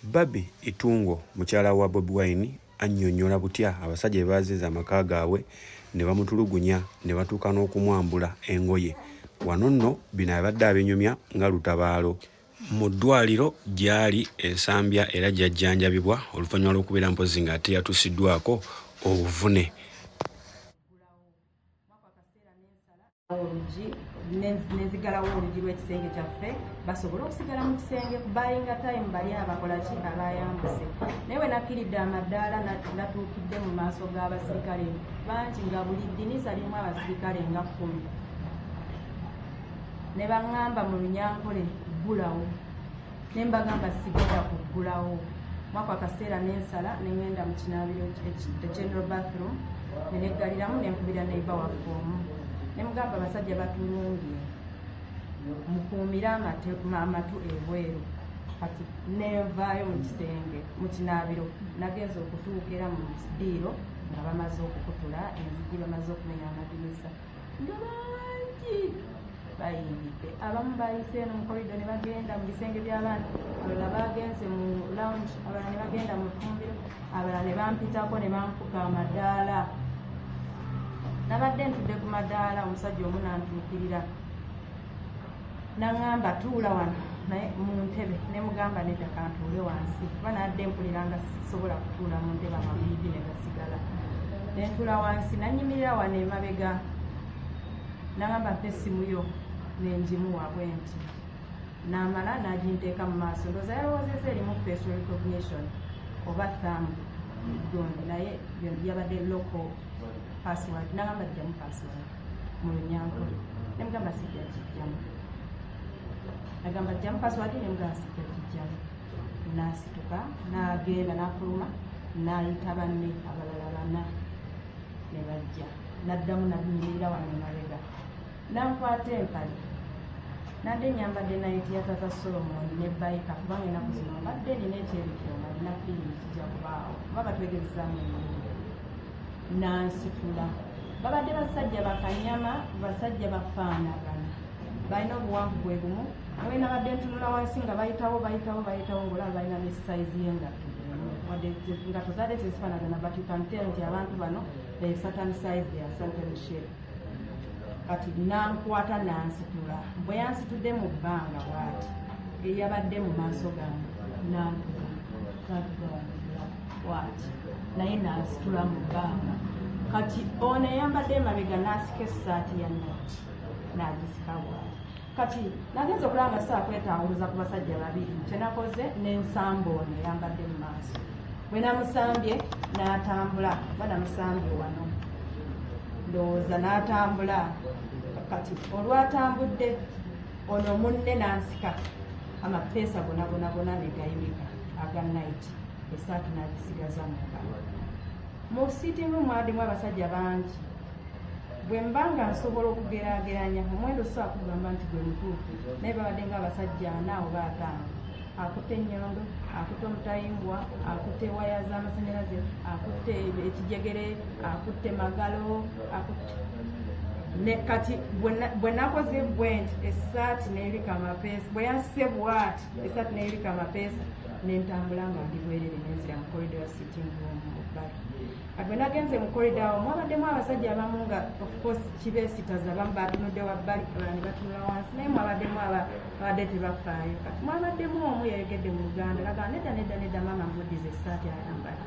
Barbie Itungo mukyala wa Bobi Wine annyonnyola butya abasajja bwe baazinze amaka gaabwe ne bamutulugunya ne batuuka n'okumwambula engoye. Wano nno bino abadde abinyumya nga lutabaalo. Mu ddwaaliro gy'ali e Nsambya era gy'ajjanjabibwa oluvannyuma lw'okubeera mpozzi ng'ate yatuusiddwako obuvune. Oluggi nenzigalawo, oluggi lw'ekisenge kyaffe, basobole okusigala mu kisenge kubayinga time bali abakola ki abayambuse. Naye we nakkiridde amaddaala, natuukidde mu maaso g'abasirikale bangi, nga buli ddinisa lirimu abasirikale nga 10, ne baŋŋamba mu Lunyankole, "Ggulawo." Ne mbagamba, "Sigenda kuggulawo." Mwako akaseera nensala neŋŋenda mu kinaabiro, the general bathroom, neneggaliramu, nenkubira neighbor waffe omu, ne mugamba, "Abasajja batulumbye, mukuumire amatu ebweru." Kati nenvaayo mu kisenge, mu kinaabiro, nagenza okutuuka era mu ddiiro nga bamaze okukutula enzigi, bamaze okumenya amadirisa, nga bangi bayingidde. Abamu bayise eno mu corridor ne bagenda mu bisenge by'abaana, abalala bagenze mu lounge, abalala ne bagenda mu ffumbiro, abalala ne bampitako ne banfuka amadaala. Nabadde ntudde ku madaala, omusajja omu nantuukirira naŋŋamba, "Tuula wano." Naye mu ntebe ne mugamba, "Nedda, kantuule wansi," kuba nadde mpulira nga sisobola kutuula mu ntebe, amaviivi ne gasigala. Nentuula wansi, nanyimirira wano emabega, nagamba, "Mpa essimu yo." Nengimuwa bwe nti, namala naginteeka mu maaso. Ndowooza yalowoozeza erimu facial recognition oba thumb gundi, naye yabadde local password. Nagamba, "Jjamu password," mu Lunyankole. Nemugamba, "Sijja kijjamu." Nagamba, "Jjamu password." Nemugamba, "Sijja kijjamu." Nasituka nagenda, nafuluma, nayita banne abalala bana ne bajja. Naddamu nanyimirira wano emabega, nankwata empale. Nadde nyambadde night ya Tata Solomon ne biker, kubanga ennaku zino mbadde nina ekyebikiro nga nina feeling kijja kubaawo, kuba batwegezezaamu emirundi. Nansitula. Babadde basajja bakanyama, basajja bafaanagana, balina obuwanvu bwe bumu. Nawe nabadde ntunula wansi nga bayitawo, bayitawo, bayitawo, ngaolaba balina ne size y'engatto emu, wadde engatto zaadde tezifaanagana, but you can tell nti abantu bano they certain size, they are certain shape. Kati nankwata nansitula. Bwe yansitudde mu bbanga bwati, eyabadde mu maaso gange nantuga, nantuga bwati, naye nansitula mu bbanga. Kati ono eyambadde emabega n'asika essaati ya night, n'agisika bwati. Kati nagenza okulaba nga saa kwetawuluza ku basajja babiri. Kyenakoze, nensamba ono eyambadde mu maaso. Bwe namusambye n'atambula, ba namusambye wano ndowooza n'atambula. Kati olwatambudde, ono munne n'ansika amapeesa gona gona gona ne gayulika aga night, esaati n'agisigaza mu ngalo. Mu sitting room mwalimu abasajja bangi. Bwe mba nga nsobola okugeraageranya omuwendo, sobola kugamba nti gwe mutuufu, naye babadde nga abasajja ana oba 50. Akutte ennyondo, akutte omutayimbwa, akutte waya z'amasanyalaze, akutte ekijegere, akutte magalo, akutte ne kati bwe nakoze bwe nti, essaati neerika amapeesa. Bwe yasse bwati, essaati neerika amapeesa, nentambula nga ndi bwerere, nenzira mu corridor ya sitting room mu bbali. Kati bwe nagenze mu corridor awo, mwabaddemu abasajja abamu nga of course kibeesitaza. Abamu batunudde wabbali, abalala ne batunula wansi, naye mwabaddemu abadde tebafaayo. Kati mwabaddemu omu yayogedde mu Luganda, nagaa, "Nedda, nedda, nedda, maama, muddize essaati ayambala."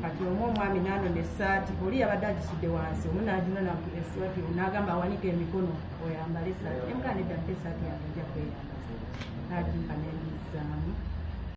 Kati omu omwami nanona essaati, oli yabadde agisudde wansi, omu naginona essaati, nagamba, "Awanika emikono oyambale essaati." Emugaa, "Nedda, mpa essaati yange, nja kweyambaza." Nagimpa nengizaamu.